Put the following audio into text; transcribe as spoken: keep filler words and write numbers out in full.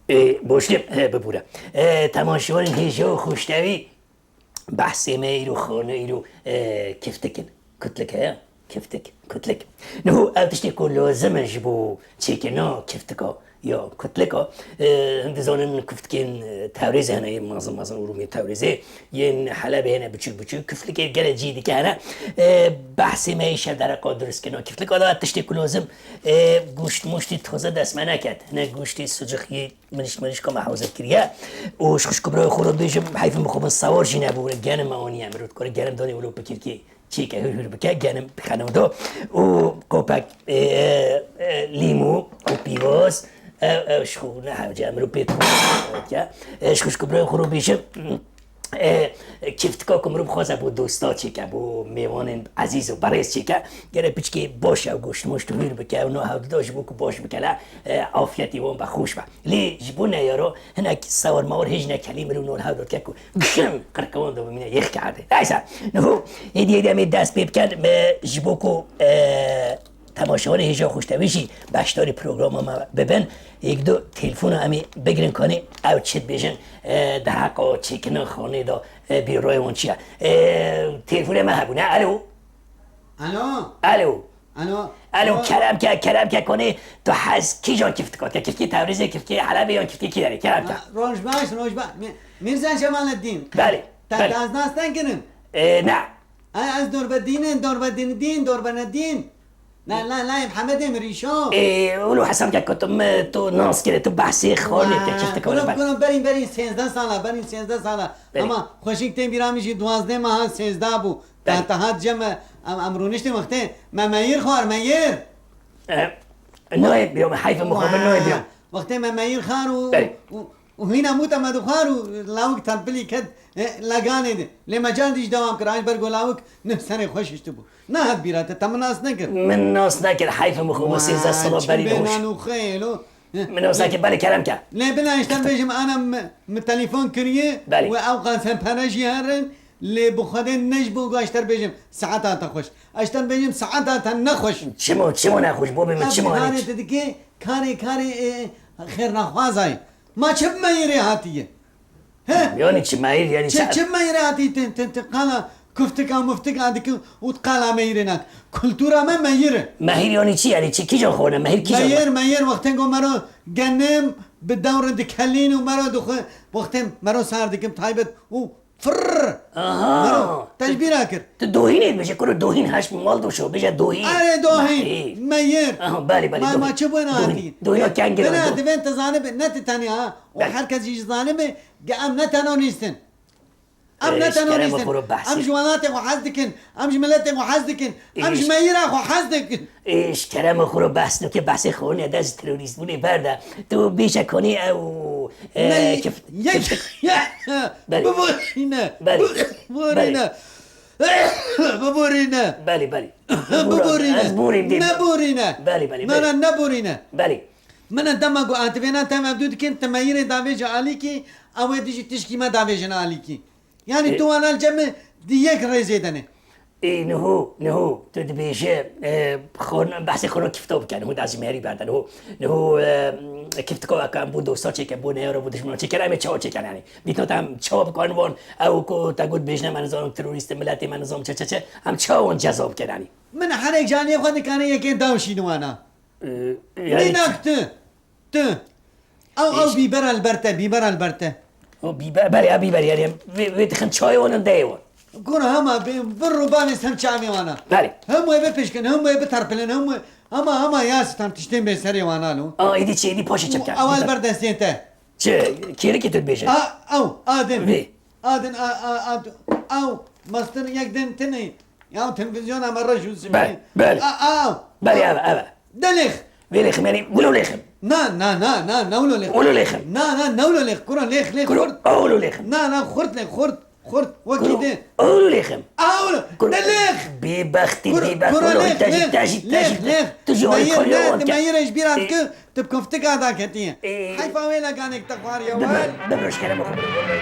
Ê, boşluk, he, bibûre. Ê, temaşevanên hêja û xweştewî, behsê me îro xane îro, ê, kiftik in. Kutlik heye. Kiftik, kutlik. Niho ev tiştê ku lazim e ji bo çêkirina kiftika ya kutlika. Ê, hûn dizanin kiftikên, ê, tewrêzê hene, yên mezin mezin û rûmên tewrêzê. Yên Helebê hene biçûk biçûk, kiflikê gelek cî dike hene. Ê, behsê me yê şev dereqa dirustkirina kiflika de, tiştê ku lazim, ê, goşt moştî taze dest me neket. Hinek goştê sucixiyê mirîşk mirîşka me hewzir kiriye. Û ji xwişk û birayê xwe re bêjim, heyf e min xwe bin sewar jî nebû, genim me aniye, mirov dikare genim danê wilo bi kiflîkê çêke, hûr hûr bike, genim bixenim do. Û kopek, ê, ê, lîmû û pîvaz, ew, ew ji xwe ne hewce, mirov pê dixwe. Ê, ji xwişk û birayê xwe re bêjim, E, kiftika ku mirov dixwaze bo dosta çêke, bo mêvanên ezîz û berêz çêke, gere piçkê baş ew goşt moşt hûr bike û no hewdida ji bo ku baş bike le, e, afiyetê wan be, xweş be. Lê ji bo neyaro hinek sewar mewar hêj nekelî mirov nor hewda dike ku gişim qirqewan de bimîne yêx kerdê. Neyse, niho hêdî hêdî em ê dest pê bikin, e, ji bo ku, e, temaşevanê hêja xweştewî jî beşdarî programa me bibin. Yek du telefona em ê bigirin, kanê ew çi dibêjin, e, derheqa çêkirina xanê de, e, bîroyê wan çi ye? E, telefonê me hebûne. Alo? Alo? Alo? Alo? Alo, kerem ke, kerem ke, kanê tu hez kîjan kiftika? Te kifkê Tewrêzê, kifkê Helebê yan kifkê kî derê? Kerem ke. Ha, roj baş, roj baş. Mi-, Mîrza Cemalettin. Belê, Te, belê. Te ez nas nekirin. E, ne. Ha, ez Dorbedîn in, Dorbedîn dîn, Dorbenedîn. La, la, la, Mehemedê Mirîşo. Ê, wilo hesab ke ku tu mi, tu nas kire, tu behsê xanê te kiftika wele ber. Gulum, berîn, berîn sêzdeh sala, berîn sêzdeh sala. Belê. Ama xweşik tê bîra min jî duwazdeh meha sêzdeh bû. Belê. Te, te hat cem, em, em rûniştê wextê me meyir xwar, meyir. E, nayê bîra min, heyf e min xwe bin, nayê bîra min. Wextê me meyir xwar û, Belê. û, û hîna mûta me dixwar û lawik telpilî ket, e, leganê de. Lê me carî dî jî dewam kir, aj ber ku lawik nih serê xwe şiştibû. Nehat bîra te, te min nas nekir. Min nas nekir, heyf e min xwe bo sêzdeh sala berî de hûş. Bênan û xeylo. Min nas nekir, belê kerem ke. Lê bila ji te bêjim, ana mi, mi telefon kiriye Belê. û ew qasempere jî herin, lê bi Xwedê ne ji bo ku ji te bêjim, saeta te xweş. Ez ji te bêjim, saeta te nexweş. Çima, çima nexweş, bo bê min çima Karê te dikê, karê, karê, e, xêrnexwazayê. Ma çi bi meyirê hatiye? He? Yani çi meyir, yani Çi, çi- çi meyirê hatî ti, ti, ti qala kuftika muftika dikin û ti qala meyirê nak. Kultura me meyir e. Mehir yani çi, yani çi, kîjan xorne? Mehir kîjan Meyir, meyir wextên ku mero genim bi dewr dikelîn û mero dixwe, wextên mero sar dikim taybet û firr. Aha. Mero tecbîra kir. Tu dohînê dibêje, kuro dohîn heş mal doşo, bêje dohîn. Erê dohîn, Mehir. meyir. Aha, belê, belê, Ma, dohîn. ma çi bûna Dohîn. hatî? Dohîna kengir Bina o, doh- divên te zanibe, ne ti tenê ha. O Belê. her kes jî zanibe, Ge em ne teno nîstin. Em Ê, ne ji teno kerema nîstin. xwe re behsê. Em ji welatê xwe hez dikin. Em ji miletê xwe hez dikin. Em Ê, ji ji meyira xwe hez dikin. Ê, ji kerema xwe re behs neke, behsê xwe ne de ji terorîstbûnê berde. Tu bêje konê ew, e, Ne, kif-, yek, kif-, ya, Belê. biborîne. Belê. Biborîne. Belê. Biborîne. Belê, belê. Biborîne. Ez borîm dê. Neborîne. Belê, belê, Na, belê. na, neborîne. Belê. Min e dema ku ativêna te mevdû dikin, te meyirê davêje alîkî, ew ê dijî tişkî me davêjin alîkî. Yanî Ê. tu wana li cem me di yek rêzê de ne. Ê, niho, niho, tu dibêje, e, xwe, behsê xwe kifto bike, niho dazî merî berde, niho, niho, e, kiftika weke em bû dosta çêke, bû neyara, bû dijmana çêke, em ê çawa çêke, yanî. Dîtina te em çawa bikarin wan, ew ku te got bêjne me nizam terorîst, miletê me nizam çe, çe, çe, em çawa wan ceza bike, yanî. Min herek caniyê xwe dikare yekê daw şîn wana. Ee, yani Mînak tu, tu. Ew, ew Eş- bîbera li ber te, bîbera li ber te. O bîber, belê, ya bîber, yani vê, vê dixin çayê wan, deyê wan. Kura hema bê, vir û bavê ser çavê wana. Belê. Hemû ê bipişkin, hemû ê biterpilin, hemû, hema, hema ya sitan tiştên bê serê wana lo. Aa, êdî çi, êdî paşê çi bike? Ew li ber destên te. Çi, kêrikê tu dibêje? A, ew, a din. Vê. A din, a, a, a, ew, mastir yek din tinê. Ya televîzyona me reş û simî. Belê, belê. A, a. Belê, ev e, ev e. Delix. Vê lêxim, yanî wilo lêxim. Na, na, na, na, na wilo lêxim. Wilo lêxim. Na, na, na wilo lêx, kuro lêx, lêx, Kuro, xurt. Ewlo lêxim. Na, na, xurt lêx, xurt, xurt. Wekî Kuro, din. Ewlo lêxim. Ewlo. Kuro, De lêx. Bêbextî, Kuro, bêbext, kuro wilo, lêx, te jî, lêx, te jî, te jî, lêx, te. Lêx. Tu jî wayî Meyir, xwariya ne, wan tu te. Meyir ji bîra dikir, tu bi koftika da ketiye. Ê. Heyfa wê leganek te xwariye Bibir, wal. Bibir, ji kerema xwe bibir.